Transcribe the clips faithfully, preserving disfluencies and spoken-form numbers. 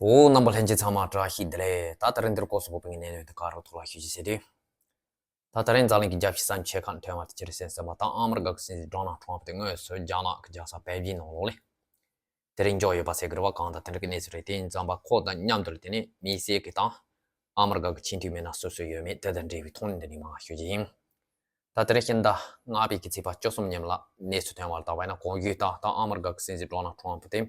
འོ། རྣམ་པ་ལྷན་རྒྱས་ཚང་མ་བཀྲ་ཤིས་བདེ་ལེགས། ད་ད་རིང་འདིར་སྐོར་སོགས་པོ་པིང་གི་གནས་ནོད་དུ་ཀ་རོ་ཐོག་ལ་ཞུ་ཞིག་ཟེར་དུས། ད་ད་རིང་འཛམ་གླིང་གི་རྒྱལ་སྤྱི་ས་ཆ་ཁག་ཐོན་བ་དེ་ཅི་རེད་ཟེར་ཙམ་པ། ད་ཨ་མི་རི་ཀ་གི་སྲིད་འཛིན་ཌོ་ནལ་ཊམ་པ་དེ་དངོས་སུ་རྒྱ་ནག་གི་རྒྱལ་ས་པེ་ཅིན་ནང་ལོགས་ལ་དེ་རིང་འབྱོར་ཡོད་པ་ཟེར་གི་རེད་བ། གང་ལྟར་དེ་འདྲ་གི་གནས་ཚུལ་རེད། དེ་ཡིན་ཙམ་པ་ཁོ་དང་མཉམ་དུ་ལ་དེ་ནས་དམིགས་བསལ་གི་ད་ཨ་མི་རི་ཀ་གི་ཆེས་མཐོའི་མི་སྣ་སོ་སོ་ཡོད་མེད་དེ་དང་འབྲེལ་བའི་ཐོག་ནས་འདི་ནས་མར་ཞུ་རྒྱུ་ཡིན། ད་དེ་རིང་ཕྱི་ཟླ་ལྔ་པའི་གི་ཚེས་པ་བཅུ་གསུམ་ཉིན་ལ་གནས་ཚུལ་ཐོན་བར་བལྟས་པ་ཡིན་ན། གོང་ཞུས་ལྟར་ད་ཨ་མི་རི་ཀ་གི་སྲིད་འཛིན་ཌོ་ནལ་ཊམ་པ་དེ་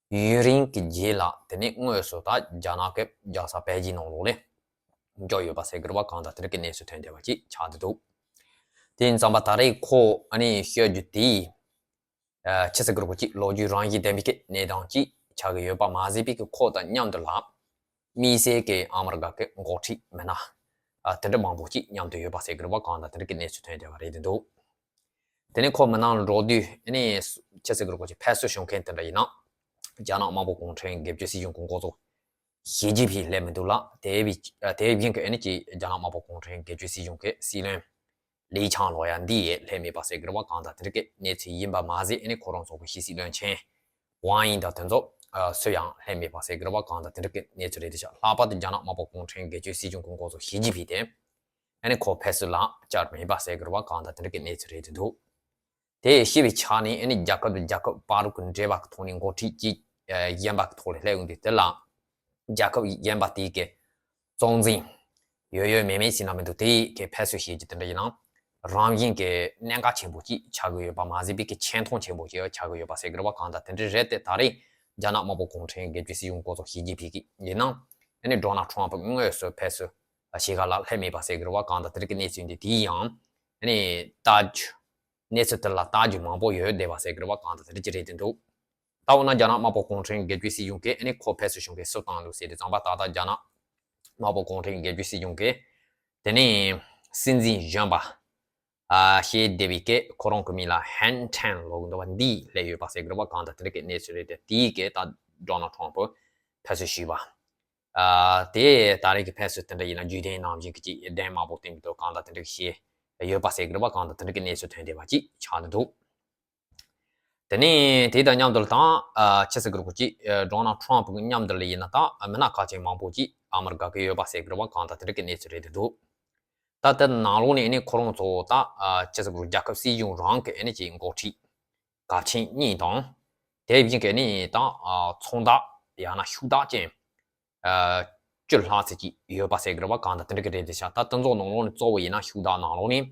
ཡུན་རིང་གི་རྗེས་ལ་དེ་ནས་དངོས་སུ་ད་རྒྱ་ནག་གི་རྒྱལ་ས་པེ་ཅིན་ནང་ལོགས་ལ་འབྱོར་ཡོད་པ་ཟེར་གི་རེད་བ། གང་ལྟར་དེ་འདྲ་གི་གནས་ཚུལ་ཐོན་བསྡད་པ་ཅིག་ཆགས་བསྡད་འདུག་དེ་ཡིན་ཙམ་པ་ད་རེས་ཁོ་ཨ་ནི་བཤད་རྒྱུ་དེ། ཨ། ཅི་ཟེར་དགོས་རེད། ཅིག་ལོ་རྒྱུས་རང་བཞིན་ལྡན་པའི་གི་གནས་སྟངས་ཅིག་ཆགས་ཀྱི་ཡོད་པ་མ་ཟད་པའི་གི་ཁོ་དང་མཉམ་དུ་ལ་དམིགས་བསལ་གྱི་ཨ་མི་རི་ཀ་གི་འགོ་ཁྲིད་མི་སྣ་ཨ་དེ་འདྲ་མང་པོ་ཅིག་མཉམ་དུ་ཡོད་པ་ཟེར་གི་རེད་བ། གང་ལྟར་དེ་འདྲ་གི་གནས་ཚུལ་ཐོན་བསྡད་པ་རེད་འདུག་དེ་ནས་ཁོ་མི་ནང་ལ་འགྲོ་དུས་ཨ་ནི་ཅི་ཟེར་དགོས་རེད། ཅིག་ཕེབས་བསུ་ཞུ་མཁན་དེ་འདྲ་ཡིན་ན་རྒྱ་ནག་དམར་པོ་གུང་ཁྲན་སྒེར་གཅོད་སྲིད་གཞུང་གི་འགོ་གཙོ་ཞི་ཅིན་ཕིང་སླེབས་མི་འདུག་ལ། དེ་བཞིན་དེ་བཞིན་གྱི་ཨ་ནི་ཅིག་རྒྱ་ནག་དམར་པོ་གུང་ཁྲན་སྒེར་གཅོད་སྲིད་གཞུང་གི་སྲིད་བློན་ལི་ཆང་ལོ་ཡ་འདི་ཡས་སླེབས་མེད་པ་ཟེར་གི་རེད་བ། གང་ལྟར་དེ་འདྲ་གི་གནས་ཚུལ་ཡིན་པ་མ་ཟད། ཨ་ནི་ཁོ་རང་ཚོ་གི་ཕྱི་སྲིད་བློན་ཆེན་ཝང་དབྱི་དང་དེ་ཚོ་ཨ་སུ་ཡང་སླེབས་མེད་པ་ཟེར་གི་རེད་བ། གང་ལྟར་དེ་འདྲ་གི་གནས་ཚུལ་རེད་འདུག་ཤག་ལྷག་པར་དུ་རྒྱ་ནག་དམར་པོ་གུང་ཁྲན་སྒེར་གཅོད་སྲིད་གཞུང་གི་འགོ་གཙོ་ཞི་ཅིན་ཕིང་དེ་ཨ་ནི་ཁོ་ཕེབས་བསུ་ལ་བཅར་མེད་པ་ཟེར་གི་རེད་བ། གང་ལྟར་དེ་འདྲ་གི་གནས་ཚུལ་རེད་འདུག་དེ་ཤེས་པའི་ཆ་ནས་ཨ་ནི་རྒྱལ་ཁབ་དང་རྒྱལ་ཁབ་བར་དུ་གི་འབྲེལ་བ་གི་ཐོག་ནས་འགོ་ཁྲིད་ཅིག་ཨ་གཞན་པ་གི་ཐོག་ལ་སླེབས་ཡོང་དུས། དེ་ལ་རྒྱལ་ཁབ་གཞན་པ་དེ་གི་གཙོ་འཛིན་ཡོད་ཡོད་མེད་མེད་ཟེར་ན་མི་འདུག་དེ་གི་ཕེབས་བསུ་བྱེད་རྒྱུ་དེ་འདྲ་ཡིན་ན་རང་བཞིན་གྱི་གནད་འགག་ཆེན་པོ་ཅིག་ཆགས་ཀྱི་ཡོད་པ་མ་ཟད་པའི་གི་ཆེ་མཐོང་ཆེན་པོ་ཅིག་ཆགས་ཀྱི་ཡོད་པ་ཟེར་གི་རེད་བ། གང་ལྟར་དེ་འདྲ་རེད་དེ། ད་རེས་རྒྱ་ནག་དམར་པོ་གུང་ཁྲན་སྒེར་གཅོད་སྲིད་གཞུང་འགོ་གཙོ་ཞི་ཅིན་ཕིང་གི་ཡིན་ན་ཨ་ནི་ཌོ་ནལ་ཊམ་པ་དངོས་སུ་ཕེབས་བསུ་བྱེད་ག་ལ་སླེབས་མེད་པ་ཟེར་གི་རེད་བ། གང་ལྟར་དེ་འདྲ་གི་གནས་ཚུལ་འདི་དེ་ཡང་ཨ་ནི་ལྟ་རྒྱུ་གནས་ཚུལ་དེ་ལ་ལྟ་རྒྱུ་མང་པོ་ཡོད་བསྡད་པ་ཟེར་གི་རེད་བ། གང་ལྟར་དེ་འདྲ་ཅིག་རེད་འདུག་ད་འོ་ན་རྒྱ་ནག་དམར་པོ་གུང་ཁྲན་སྒེར་གཅོད་སྲིད་གཞུང་གིས་ཨ་ནི་ཁོ་ཕེབས་བསུ་ཞུ་མཁན་སུ་བཏང་འདུག་ཟེར་དུས་ཙམ་པ། ད་ལྟ་རྒྱ་ནག་དམར་པོ་གུང་ཁྲན་སྒེར་གཅོད་སྲིད་གཞུང་གིས་དེ་ནས་སྲིད་འཛིན་གཞོན་པ་ཨ་བྱས་བསྡད་པའི་གི་ཁོ་རང་གི་མིང་ལ་ཧན་ཁྲེན་ལབ་ཀྱི་འདུག་པ། འདི་སླེབས་ཡོད་པ་ཟེར་གི་རེད་བ། གང་ལྟར་དེ་འདྲ་གི་གནས་ཚུལ་རེད་དེ། དེའི་གི་ད་ཌོ་ནལ་ཊམ་པ་ཕེབས་བསུ་ཞུས་པ། ཨ་དེ་ད་རེས་ཀྱི་ཕེབས་བསུ་དེ་འདྲ་ཡིན་ན་རྒྱུན་ལྡན་ནང་བཞིན་གྱི་ཅིག་གདན་དམར་པོ་བཏིང་གི་འདུག་གང་ལྟར་དེ་འདྲ་བྱས་ཡོད་པ་ཟེར་གི་རེད་བ། གང་ལྟར་དེ་འདྲ་གི་གནས་ཚུལ་ཐོན་བསྡད་པ་ཅིག་ཆགས་འདུག་དེ་ནས་དེ་དང་མཉམ་དུ་ལ་ད་ཨ་ཅི་ཟེར་གི་རེད། ཅིག་ཨ་ཌོ་ནལ་ཊམ་པ་གི་མཉམ་དུ་ལ་ཡིན་ན་ད་མི་སྣ་ཁག་ཅིག་མང་པོ་ཅིག་ཨ་མི་རི་ཀ་གི་ཡོད་པ་ཟེར་གི་རེད་བ། གང་ལྟར་དེ་འདྲ་གི་གནས་ཚུལ་རེད་འདུག་ད་དེ་ནང་ལོགས་ནས་ཨ་ནི་ཁོ་རང་ཚོ་ད་ཨ་ཅི་ཟེར་གི་རེད། རྒྱལ་ཁབ་སྲིད་གཞུང་རང་གི་ཨ་ནི་ཅིག་འགོ་ཁྲིད་གལ་ཆེན་གཉིས་དང་། དེ་བཞིན་གྱི་ནི་ད་ཨ་ཚོང་རྟགས་ཡང་ན་ཤུགས་རྟགས་ཅན་ཨ་བཅུ་ལྷག་ཙམ་ཅིག་ཡོད་པ་ཟེར་གི་རེད་བ། གང་ལྟར་དེ་འདྲ་གི་རེད་འདུག་ཤག་ད་དེ་ཚོ་ནང་ལོགས་ནས་གཙོ་བོ་ཡིན་ན་ཤུགས་རྟགས་ནང་ལོགས་ནས་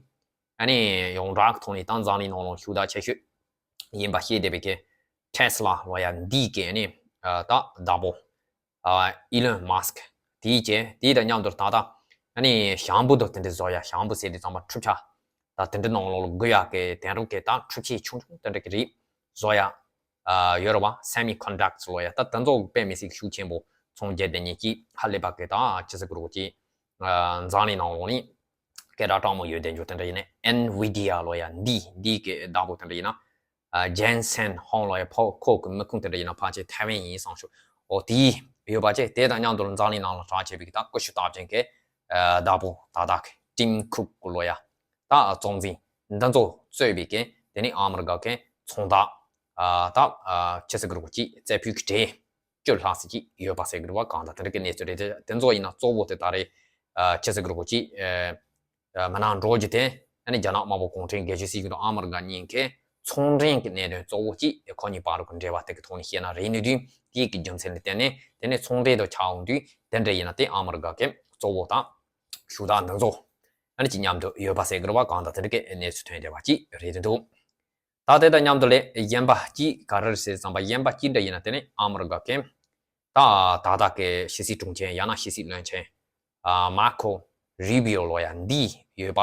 ཨ་ནི་ཡོངས་གྲགས་ཀྱི་ཐོག་ནས་ད་འཛམ་གླིང་ནང་ལོགས་ཤུགས་རྟགས་ཆེ་ཤོས་ཡིན་པ་ཤེས་བསྡད་པའི་གི་ཊེ་སི་ལ་ལོ་ཡ་འདི་གི་ཨ་ནི་ཨ་ད་བདག་པོ་ཨ་ཨི་ལོན་མཱ་སི་ཀི་དེའི་ཀྱི་དེ་དང་མཉམ་དུ་ད་ལྟ་ཨ་ནི་ཞང་བུ་དང་དེ་འདྲ་བཟོ་ཡ། ཞང་བུ་ཟེར་དུས་ཙམ་པ་འཕྲུལ་ཆས་ད་དེ་འདྲ་ནང་ལོགས་ལ་དགོས་ཡ་གི་དེང་རབས་ཀྱི་ད་འཕྲུལ་ཆས་ཆུང་ཆུང་དེ་འདྲ་གི་རིགས་བཟོ་ཡ་ཨ་ཡོད་རེད་བ། སེ་མི་ཀོན་ཌག་ཊར་ལབ་ཡ། ད་དེ་ཚོ་དཔེ་མི་སྲིད་ཤུགས་ཆེན་པོ་ཚོང་རྒྱག་བསྡད་མཁན་གྱི་ཧ་ལས་པ་གི་ད་ཅི་ཟེར་དགོས་རེད། ཅིག་ཨ་འཛམ་གླིང་ནང་ལོགས་ནས་སྐད་གྲགས་དྲག་མོ་ཡོད་བསྡད་རྒྱུ་དེ་འདྲ་ཡིན་ན། ཨེན་ཝི་ཌི་ཡ་ལབ་ཡ་འདི་འདི་གི་བདག་པོ་དེ་འདྲ་ཡིན་ན། ཨ་ཇེན་སན་ཧོང་ལབ་ཡ་ཕོ་ཁོ་གི་མི་ཁུངས་དེ་འདྲ་ཡིན་ན་ཕལ་ཆེར་ཐའེ་ཝན་ཡིན་བསམ་ཤོག་འོ་དེ་ཡོད་པ་བྱས། དེ་དང་མཉམ་དུ་འཛམ་གླིང་ནང་ལ་གྲགས་ཆེ་བའི་གི་ད་ཀུ་ཤུ་རྟགས་ཅན་གྱི་ཨ་བདག་པོ་ད་ལྟ་གི་ཊིམ་ཁུག་ལབ་ཡ། ད་གཙོ་འཛིན་འདི་ཚོ་གཙོས་པའི་གི་དེ་ནི་ཨ་མི་རི་ཀ་གི་ཚོང་རྟགས་ཨ་ད་ཨ་ཅི་ཟེར་གི་རེད། ཅིག་རྩེ་ཕུད་ཀྱི་གྲས་བཅུ་ལྷག་ཙམ་ཅིག་ཡོད་པ་ཟེར་གི་རེད་བ། གང་ལྟར་དེ་འདྲ་གི་གནས་ཚུལ་རེད་དེ། དེ་ཚོ་ཡིན་ན་གཙོ་བོ་དེ་ད་རེས་ཨ་ཅི་ཟེར་གི་རེད། ཅིག་ཨ་མི་ནང་འགྲོ་རྒྱུ་དེ་ཨ་ནི་རྒྱ་ནག་དམར་པོ་གུང་ཁྲན་སྒེར་གཅོད་སྲིད་གཞུང་དང་ཨ་མི་རི་ཀ་གཉིས་ཀའི་ཚོང་འབྲེལ་གྱི་གནད་དོན་གཙོ་བོ་གཅིག་ཁོ་གཉིས་བར་གྱི་འབྲེལ་བ་དེ་གི་ཐོག་ནས་བཤད་ན་རེད་ནི་དུས། དེའི་གི་རྒྱུ་མཚན་ལ་བརྟེན་ནས་དེ་ནས་ཚོང་འབྲེལ་དུ་ཆགས་འོང་དུས། དེ་འདྲ་ཡིན་ན་དེ་ཨ་མི་རི་ཀ་གི་གཙོ་བོ་དང་ཤུགས་རྟགས་འདི་ཚོ་ཨ་ནི་ཅིག་མཉམ་དུ་ཡོད་པ་ཟེར་གི་རེད་བ། གང་ལྟར་དེ་འདྲ་གི་གནས་ཚུལ་ཐོན་བསྡད་པ་ཅིག་རེད་འདུག་ད་དེ་དང་མཉམ་དུ་ལས་གཞན་པ་གཅིག་ག་རེ་རེད་ཟེར་ཙམ་པ། གཞན་པ་གཅིག་འདྲ་ཡིན་ན་དེ་ནི་ཨ་མི་རི་ཀ་གི་ད་ད་ལྟ་གི་ཕྱི་སྲིད་དྲུང་ཆེ་ཡང་ན་ཕྱི་སྲིད་བློན་ཆེན་ཨ་མར་ཁོ་རུ་བྷི་ཡོ་ལབ་ཡ་འདི་ཡོད་པ་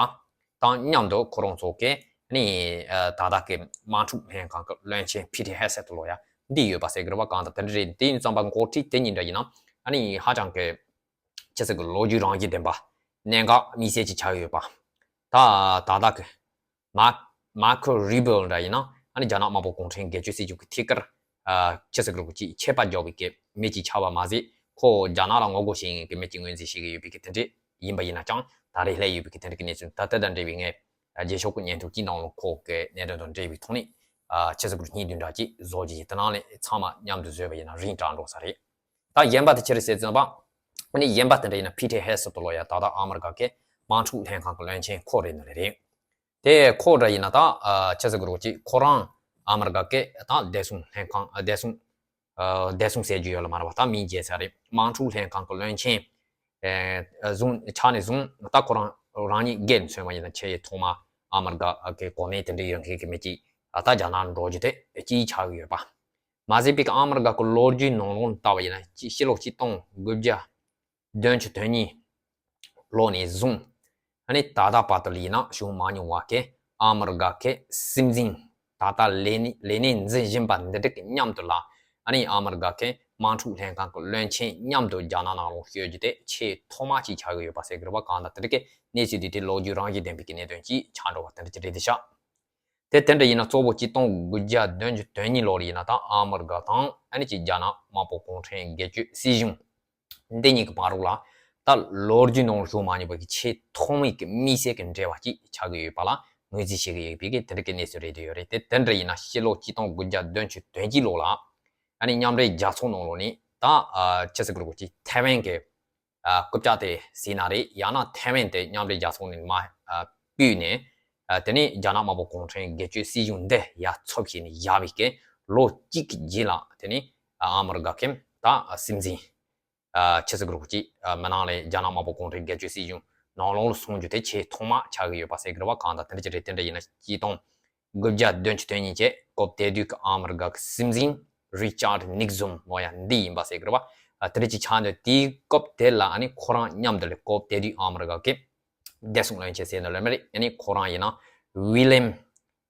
དང་མཉམ་དུ་ཁོ་རང་ཚོ་གི་ནི་ཨ་ད་ལྟ་གི་དམག་འཁྲུག་ལྷན་ཁང་གི་བློན་ཆེན་ཕི་ཊི་ཧེ་སེད་ལབ་ཡ་འདི་ཡོད་པ་ཟེར་གི་རེད་བ། གང་ལྟར་དེ་འདྲ་རེད། དེ་ཡིན་ཙམ་པ་འགོ་ཁྲིད་དེ་གཉིས་འདྲ་ཡིན་ན་ཨ་ནི་ཧ་ཅང་གི་ཅི་ཟེར་གི་ལོ་རྒྱུས་རང་བཞིན་ལྡན་པ། གནད་འགག་དམིགས་བསལ་ཅིག་ཆགས་ཡོད་པ། ད་ད་ལྟ་གི་མར་མར་ཁོ་རུ་བྷི་ཡོ་འདྲ་ཡིན་ན་ཨ་ནི་རྒྱ་ནག་དམར་པོ་གུང་ཁྲན་སྒེར་གཅོད་སྲིད་གཞུང་གི་ཐད་ཀར་ཨ་ཅི་ཟེར་གི་ཅིག་ཆད་པ་འཇོག་པའི་གི་མི་ཅིག་ཆགས་པ་མ་ཟད། ཁོ་རྒྱ་ནག་ལ་ངོ་རྒོལ་བྱེད་མཁན་གི་མི་ཅིག་ངོས་འཛིན་བྱེད་ཀྱི་ཡོད་པའི་གི་དེ་འདྲས་ཡིན་པ་ཡིན་ན་ཀྱང་། ད་རེས་སླེབས་ཡོད་པའི་གི་དེ་འདྲ་གི་གནས་ཚུལ། ད་དེ་དང་འབྲེལ་བའི་ངས་རྗེས་ཕྱོགས་ཀྱི་བརྙན་ཐུང་གཅིག་ནང་ལ་ཁོ་གི་གནད་དོན་དང་འབྲེལ་བའི་ཐོག་ནས་ཨ་ཅི་ཟེར་གི་སྙིང་བསྡུས་འདྲ་ཅིག་བཟོ་རྒྱུ་ཡིན། དེ་ནང་ལས་ཚང་མ་མཉམ་དུ་བཟོས་པ་ཡིན་ན་རིང་དྲགས་འགྲོ་ས་རེད། ད་གཞན་པ་དེ་ཆི་རེད་ཟེར་ཙམ་པ། ཨ་ནི་གཞན་པ་དེ་འདྲ་ཡིན་ན་ཕི་ཊི་ཧེ་སི་ཏོ་ལོ་ཡ་ད་ལྟ་ཨ་མི་རི་ཀ་གི་དམག་འཁྲུག་ལྷན་ཁང་གི་བློན་ཆེན་ཁོ་རེད་ནི་རེད། དེ་ཁོ་འདྲ་ཡིན་ན་ད་ཨ་ཆི་ཟེར་གི་རེད་ཅིག་ཁོ་རང་ཨ་མི་རི་ཀ་གི་ད་བདེ་སྲུང་ལྷན་ཁང་ཨ་བདེ་སྲུང་ཨ་བདེ་སྲུང་ཟེར་རྒྱུ་ཡོད་ལ་མ་རེད་པ། ད་མིང་བརྗེ་ཚར་རེད། དམག་འཁྲུག་ལྷན་ཁང་གི་བློན་ཆེན་ཨ་བཟུང་ཆགས་ནས་བཟུང་ད་ཁོ་རང་རང་ཉིད་སྒེར་མཚོན་པ་ཡིན་ན་ཆེས་ཐོག་མ་ཨ་མི་རི་ཀ་གི་གོ་གནས་དེ་འདྲ་ཡོད་མཁན་གྱི་མི་གཅིག་ད་རྒྱ་ནག་འགྲོ་རྒྱུ་དེ་གཅིག་ཆགས་ཀྱི་ཡོད་པ། མ་ཟད་པའི་ཨ་མི་རི་ཀ་གི་ལོ་རྒྱུས་ནང་ལོགས་ལྟ་བ་ཡིན་ན་ཕྱི་ལོ་ཆིག་སྟོང་དགུ་བརྒྱ་བདུན་ཅུ་དོན་གཉིས་ལོ་ནས་བཟུང་ཨ་ནི་ད་ལྟ་བར་དུ་ལ་ཡིན་ན་བྱུང་མ་མྱོང་བ་གི་ཨ་མི་རི་ཀ་གི་སྲིད་འཛིན་ད་ལྟ་ལས་ནི་ལས་གནས་འཛིན་བཞིན་པ་འདི་འདྲ་གི་མཉམ་དུ་ལ་ཨ་ནི་ཨ་མི་རི་ཀ་གི་དམག་འཁྲུག་ལྷན་ཁང་གི་བློན་ཆེན་མཉམ་དུ་རྒྱ་ནག་ནང་ལོགས་བསྐྱོད་རྒྱུ་དེ་ཆེས་ཐོག་མ་གཅིག་ཆགས་ཀྱི་ཡོད་པ་ཟེར་གི་རེད་པ། གང་ལྟར་དེ་འདྲ་གི་གནས་ཚུལ་འདི་དེ་ལོ་རྒྱུས་རང་བཞིན་ལྡན་པའི་གི་གནད་དོན་གཅིག་ཆགས་འགྲོ་བ་དེ་འདྲ་གི་རེད་དེ་ཤག་དེ་དེ་འདྲ་ཡིན་ན་གཙོ་བོ་ཆིག་སྟོང་དགུ་བརྒྱ་བདུན་ཅུ་དོན་གཉིས་ལོ་ལ་ཡིན་ན་ད་ཨ་མི་རི་ཀ་དང་ཨ་ནི་ཅིག་རྒྱ་ནག་དམར་པོ་གུང་ཁྲན་སྒེར་གཅོད་སྲིད་གཞུང་འདི་གཉིས་ཀྱི་བར་རོགས་ལ་ད་ལོ་རྒྱུས་ནང་བྱུང་མ་མྱོང་བའི་ཆེས་ཐོག་མའི་གི་དམིགས་བསལ་གྱི་འབྲེལ་བ་ཅིག་ཆགས་ཀྱི་ཡོད་པ་ལ་ངོས་འཛིན་བྱེད་ཀྱི་ཡོད་པའི་གི་དེ་འདྲ་གི་གནས་ཚུལ་རེད་དེ་ཡོད་རེད། དེ་དེ་འདྲ་ཡིན་ན་ཕྱི་ལོ་ཆིག་སྟོང་དགུ་བརྒྱ་བདུན་ཅུ་དོན་གཅིག་ལོ་ལ་ཨ་ནི་མཉམ་འབྲེལ་རྒྱལ་ཚོགས་ནང་ལོགས་ནས་ད་ཨ་ཆི་ཟེར་གི་རེད་གོ་ཅིག་ཐའེ་ཝན་གི་ཨ་རྐུབ་བཀྱག་དེ་ཟིན་ན་རེད། ཡང་ན་ཐའེ་ཝན་དེ་མཉམ་འབྲེལ་རྒྱལ་ཚོགས་ནས་མར་ཨ་ཕུད་ནས་ཨ་དེ་ནས་རྒྱ་ནག་དམར་པོ་གུང་ཁྲན་སྒེར་གཅོད་སྲིད་གཞུང་འདི་ཡར་ཚུར་བྱས་ནས་བཞག་པའི་སྐད་ལོ་གཅིག་གི་རྗེས་ལ་དེ་ནས་ཨ་ཨ་མི་རི་ཀ་གི་ད་སྲིད་འཛིན་ཨ་ཆི་ཟེར་གི་རེད་གོ་ཅིག་ཨ་མི་ནང་ལས་རྒྱ་ནག་དམར་པོ་གུང་ཁྲན་སྒེར་གཅོད་སྲིད་གཞུང་ནང་ལོགས་ལ་སོང་རྒྱུ་དེ་ཆེས་ཐོག་མ་ཆགས་ཀྱི་ཡོད་པ་ཟེར་གི་རེད་པ། གང་ལྟར་དེ་འདྲ་ཅིག་རེད། དེ་འདྲ་ཡིན་ན་ཆིག་སྟོང་དགུ་བརྒྱ་བདུན་ཅུ་དོན་གཉིས་ཀྱི་སྐབས་དེ་དུས་ཀྱི་ཨ་མི་རི་ཀ་གི་སྲིད་འཛིན་རི་ཅར་ནིག་སོན་ལོ་ཡ་འདི་ཡིན་པ་ཟེར་གི་རེད་པ། ཨ་དེ་འདྲ་ཅིག་ཆགས་འདུག་དེའི་སྐབས་དེ་ལ་ཨ་ནི་ཁོ་རང་མཉམ་དུ་ལས་སྐབས་དེ་དུས་ཨ་མི་རི་ཀ་གི་བདེ་སྲུང་བློན་ཆེན་ཟེར་ནི་ལོས་མ་རེད། ཨ་ནི་ཁོ་རང་ཡིན་ན་ཝི་ལེམ་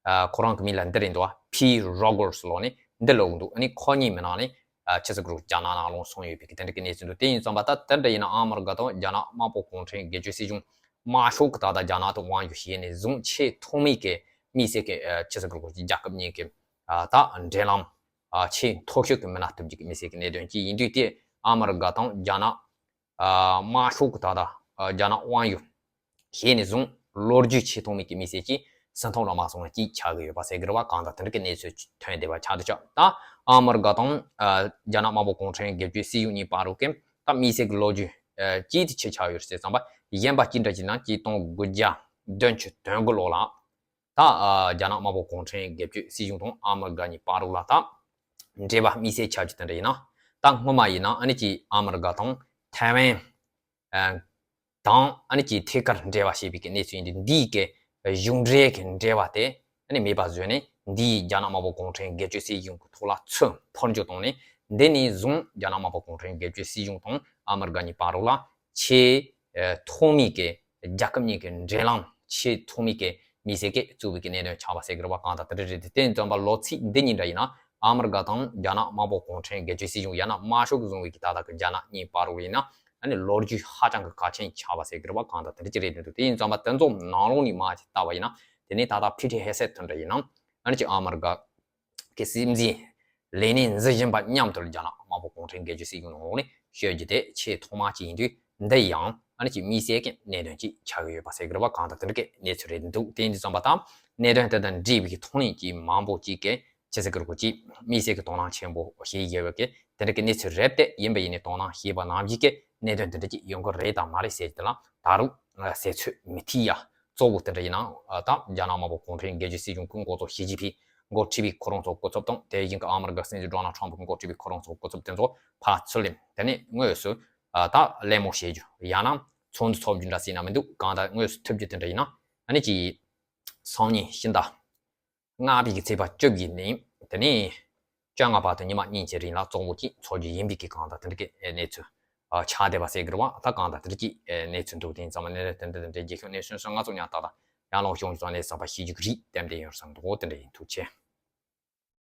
ཨ་ཁོ་རང་གི་མིང་ལ་འདི་རེད་འདུག་པ། ཕི་རོ་གར་སི་ལོ་ནི་འདི་ལོག་འདུག་ཨ་ནི་ཁོ་གཉིས་མི་ནང་ནས་ཨ་ཆི་ཟེར་གི་རེད་རྒྱ་ནག་ནང་ལོགས་སོང་ཡོད་པའི་གི་དེ་འདྲ་གི་གནས་ཚུལ་འདུག་དེ་ཡིན་ཙམ་པ་ད་དེ་འདྲ་ཡིན་ན་ཨ་མི་རི་ཀ་དང་རྒྱ་ནག་དམར་པོ་གུང་ཁྲན་སྒེར་གཅོད་སྲིད་གཞུང་དམར་ཤོག་གི་ད་ལྟ་རྒྱ་ནག་ཏུ་དབང་བསྒྱུར་བྱས་ནས་བཟུང་ཆེས་ཐོག་མའི་གི་དམིགས་བསལ་གི་ཨ་ཆི་ཟེར་གི་རེད་གོ་ཅིག་རྒྱལ་ཁབ་གཉིས་ཀྱི་ཨ་ད་འབྲེལ་ལམ་ཨ་ཆེས་མཐོ་ཤོས་ཀྱི་མི་སྣ་ཐུབ་རྒྱུ་གི་དམིགས་བསལ་གི་གནད་དོན་གཅིག་ཡིན་དུས་དེ་ཨ་མི་རི་ཀ་དང་རྒྱ་ནག་ཨ་དམར་ཤོག་གི་ད་ལྟ་ཨ་རྒྱ་ནག་དབང་བསྒྱུར་བྱས་ནས་བཟུང་ལོ་རྒྱུས་ཆེས་ཐོག་མའི་གི་དམིགས་བསལ་གྱི་ཟིན་ཐོ་ར་མ་སོང་ན་གཅིག་ཆགས་ཀྱི་ཡོད་པ་ཟེར་གི་རེད་པ། གང་ལྟར་དེ་འདྲ་གི་གནས་ཚུལ་ཐོན་བསྡད་པ་ཆགས་འདུག་ཅག་ད་ཨ་མི་རི་ཀ་དང་ཨ་རྒྱ་ནག་དམར་པོ་གུང་ཁྲན་སྒེར་གཅོད་སྲིད་གཞུང་གཉིས་བར་རུ་གི་ད་དམིགས་བསལ་གྱི་ལོ་རྒྱུས་ཨ་གཅིག་དེ་ཆི་ཆགས་ཡོད་ཟེར་ཙམ་པ་གཞན་པ་གཅིག་འདྲ་གཅིག་ན་ཆིག་སྟོང་དགུ་བརྒྱ་བདུན་ཅུ་དོན་དགུ་ལོ་ལ་ད་ཨ་རྒྱ་ནག་དམར་པོ་གུང་ཁྲན་སྒེར་གཅོད་སྲིད་གཞུང་དང་ཨ་མི་རི་ཀ་གཉིས་བར་རུ་ལ་ད་འབྲེལ་བ་དམིགས་བསལ་ཆགས་རྒྱུ་དེ་འདྲ་ཡིན་ན། ད་སྔོན་མ་ཡིན་ན་ཨ་ནི་ཅིག་ཨ་མི་རི་ཀ་དང་ཐའེ་ཝན་ཨ་དང་ཨ་ནི་ཅིག་ཐད་ཀར་འབྲེལ་བ་བྱེད་པའི་གི་གནས་ཚུལ་ཡིན་དུས་འདིའི་གི་གཞུང་འབྲེལ་གྱི་འབྲེལ་བ་དེ་ཨ་ནི་མེད་པ་བཟོས་ནས་འདིའི་རྒྱ་ནག་དམར་པོ་གུང་ཁྲན་སྒེར་གཅོད་སྲིད་གཞུང་གི་ཐོག་ལ་ཚུར་འཕུར་འགྱུར་བཏང་ནས་འདི་ནས་བཟུང་རྒྱ་ནག་དམར་པོ་གུང་ཁྲན་སྒེར་གཅོད་སྲིད་གཞུང་དང་ཨ་མི་རི་ཀ་གཉིས་བར་རུ་ལ་ཆེས་ཨ་ཐོག་མའི་གི་རྒྱལ་ཁབ་གཉིས་ཀྱི་འབྲེལ་ལམ་ཆེས་ཐོག་མའི་གི་དམིགས་བསལ་གྱི་གཙོ་བོའི་གི་གནད་དོན་ཆགས་པ་ཟེར་གི་རེད་པ། གང་ལྟར་དེ་འདྲ་རེད་དེ་དེ་ཡིན་ཙམ་པ་ལོ་ཚིགས་འདི་གཉིས་འདྲ་ཡིན་ན་ཨ་མི་རི་ཀ་དང་རྒྱ་ནག་དམར་པོ་གུང་ཁྲན་སྒེར་གཅོད་སྲིད་གཞུང་ཡང་ན་དམར་ཤོག་གིས་བཟུང་བའི་གི་ད་ལྟ་གི་རྒྱ་ནག་གཉིས་བར་རུ་ཡིན་ན་ཨ་ནི་ལོ་རྒྱུས་ཧ་ཅང་གི་གལ་ཆེན་ཆགས་པ་ཟེར་གི་རེད་པ། གང་ལྟར་དེ་འདྲ་ཅིག་རེད་འདུག་དེ་ཡིན་ཙམ་པ་དེ་ཚོ་ནང་ལོགས་ནས་མར་ཅིག་བལྟ་བ་ཡིན་ན་དེ་ནས་ད་ལྟ་ཕི་ཊི་ཧེ་སི་ཊི་འདྲ་ཡིན་ན་ཨ་ནི་ཅིག་ཨ་མི་རི་ཀ་གི་སྲིད་འཛིན་ལས་གནས་འཛིན་བཞིན་པ་མཉམ་དུ་རྒྱ་ནག་དམར་པོ་གུང་ཁྲན་སྒེར་གཅོད་སྲིད་གཞུང་ནང་ལོགས་ནས་བཤད་རྒྱུ་དེ་ཆེས་ཐོག་མ་ཅིག་ཡིན་དུས་འདི་ཡང་ཨ་ནི་ཅིག་དམིགས་བསལ་གྱི་གནད་དོན་ཅིག་ཆགས་ཀྱི་ཡོད་པ་ཟེར་གྱི་རེད་པ། གང་ལྟར་དེ་འདྲ་གི་གནས་ཚུལ་རེད་འདུག་དེ་ཡིན་དུས་ཙམ་པ་དང་གནད་དོན་དེ་དང་འབྲེལ་བའི་གི་ཐོག་ནས་ཅིག་མང་པོ་ཅིག་གི་ཅི་ཟེར་གྱི་རེད་གོ་ཅིག་དམིགས་བསལ་གྱི་དོ་སྣང་ཆེན་པོ་བྱེད་ཡོད་པའི་གི་དེ་འདྲ་གི་གནས་ཚུལ་རེད་དེ། ཡིན་པ་ཡིན་ནའི་དོ་སྣང་བྱས་པ་ནང་བཞིན་གྱི་གནད་དོན་དེ་འདྲ་ཅིག་ཡོང་གི་རེད་དང་མ་རེད་ཟེར་གྱི་དེ་ལ་ད་རུང་ཟེར་ཚོད་མི་ཐིག་ཡ། གཙོ་བོ་དེ་འདྲ་ཡིན་ན་ད་རྒྱ་ནག་དམར་པོ་གུང་ཁྲན་སྒེར་གཅོད་སྲིད་གཞུང་གི་འགོ་གཙོ་ཞི་ཅིན་ཕིང་འགོ་ཁྲིད་པའི་ཁོ་རང་ཚོ་སྐུ་ཚབ་དང་དེ་བཞིན་གྱི་ཨ་མི་རི་ཀ་སྲིད་འཛིན་ཌོ་ནལ་ཊམ་ཕི་འགོ་ཁྲིད་པའི་ཁོ་རང་ཚོ་སྐུ་ཚབ་དེ་ཚོ་ཕར་ཚུར་ལེན་དེ་ནས་དངོས་སུ་ད་གླེང་མོལ་བྱེད་རྒྱུ་ཡང་ན་ཚོགས་འདུ་འཚོགས་རྒྱུ་འདྲ་ཟེར་ན་མི་འདུག་གང་ལྟར་དངོས་སུ་ཐུག་རྒྱུ་དེ་འདྲ་ཡིན་ན་ཨ་ནི་ཅིག་སང་ཉིན་ཕྱི་ཟླ་ལྔ་པའི་གི་ཚེས་པ་བཅུ་བཞི་ནས་དེ་ནས་བཅོ་ལྔ་བར་དུ་ཉི་མ་གཉིས་ཀྱི་རིང་ལ་གཙོ་བོ་ཅིག་འཚོགས་རྒྱུ་ཡིན་པའི་གི་གང་ལྟར་དེ་འདྲ་གི་གནས་ཚུལ་ཆགས་བསྡད་པ་ཟེར་གི་རེད་པ། ད་གང་ལྟར་དེ་འདྲ་གི་གནས་ཚུལ་འདུག་དེ་ཡིན་ཙང་གནད་དོན་དེ་འདྲ་དེ་འདྲ་རྒྱལ་ཁབ་གནས་ཚུལ་སོན་སོན་ང་ཚོ་ཉག་ཏག་ཏག་ཡང་ལོང་ཤོང་ཙང་གནས་ཚང་པ་ཤེས་རྒྱུ་གི་རིགས་ལྟད་དེ་ཡོད་བསམ་འདུག་དེ་འདྲ་ཡིན། ཐུགས་རྗེ་ཆེ།